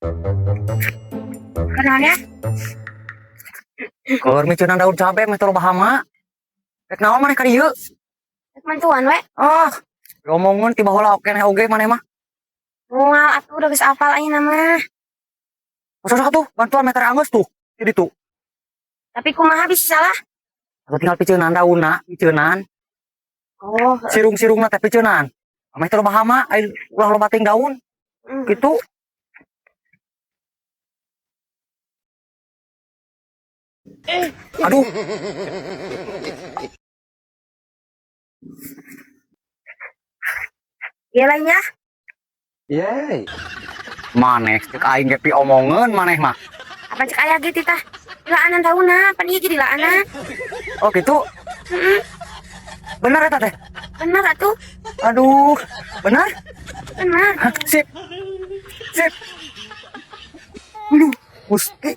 Kenal ya? Keur miceunan daun cabe meh teu loba hama. Rek naon maneh ka dieu? Rek mantuan we. Ah, ngomongeun ti baheula keneh oge maneh mah. Moal atuh, udah geus apal ayeuna mah. Masa tuh bantuan meter anggeus tuh. Di ditu. Tapi kumaha bisa salah? Atuh tinggal piceunan daunna, piceunan. Oh, Sirung-sirungna teh piceunan. Meh teu loba hama, ai ulah loba teuing daun. Gitu. Aduh. Iya lainnya. Yeay. Maneh cek aing ge piomongeun maneh mah. Apa cek aya gitu tah? Dilaanan daunna, pan ieu ge dilaanan. Oh gitu. Bener eta teh? Bener atuh. Aduh, bener? Bener. Hah, sip. Sip. Aduh, Gusti.